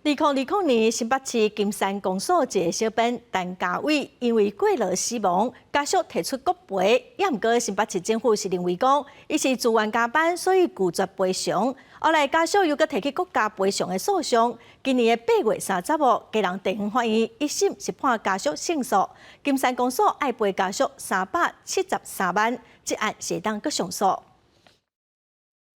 2020年，新北市金山公所一个小編陳家偉因為過勞死亡，家屬提出國賠。也毋過新北市政府是認為講，伊是自願加班，所以拒絕賠償。後來家屬又閣提起國家賠償的訴訟。今年的8月30號，基隆地方法院一審是判家屬勝訴，金山公所愛賠家屬373萬，這案是會當閣上訴。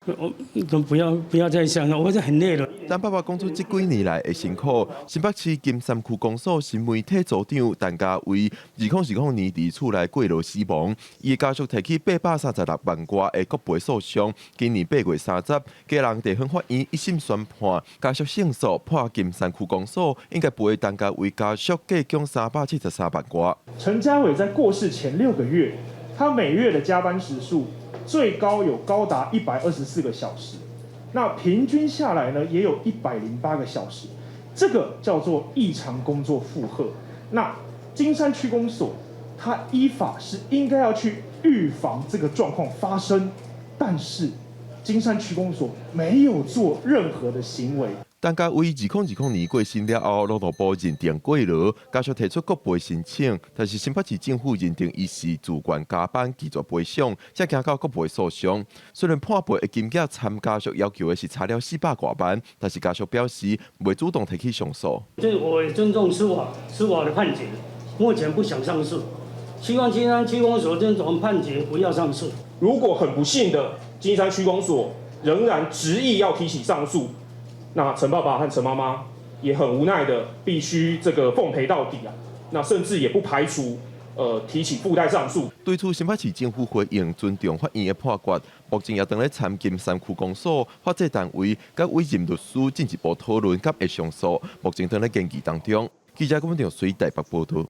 我都不要不要再想了，我這很累了。陳爸爸講出這幾年來的辛苦。新北市金山區公所新媒體組長陳家偉，2020年佇厝內過勞死亡，伊的家屬提起836萬外的國賠訴訟。今年8月30，基隆地方法院一審宣判，家屬勝訴，判金山區公所應該賠陳家偉家屬計總373萬外。陳家偉在過世前6個月，他每月的加班時數最高有高達124個小時，那平均下來呢，也有108個小時，這個叫做異常工作負荷。那金山區公所，他依法是應該要去預防這個狀況發生，但是金山區公所沒有做任何的行為。陳家偉2020年過身了後，勞動部認定過勞，家屬提出國賠申請，但是新北市政府認定伊是自願加班，拒絕賠償，才行到國賠訴訟。雖然判賠的金額參家屬要求的是差了400外萬，但是家屬表示袂主動提起上訴。這我也尊重司法的判決，目前不想上訴，希望金山區公所這種判決不要上訴。如果很不幸的金山區公所仍然執意要提起上訴，那陳爸爸和陳媽媽也很無奈的，必須這個奉陪到底啊！那甚至也不排除提起附帶上訴。對此，新北市政府回應尊重法院的判決，目前也正咧參金山區公所、法制單位佮委任律師進一步討論，敢會上訴，目前正咧研議當中。記者郭文長水台北報道。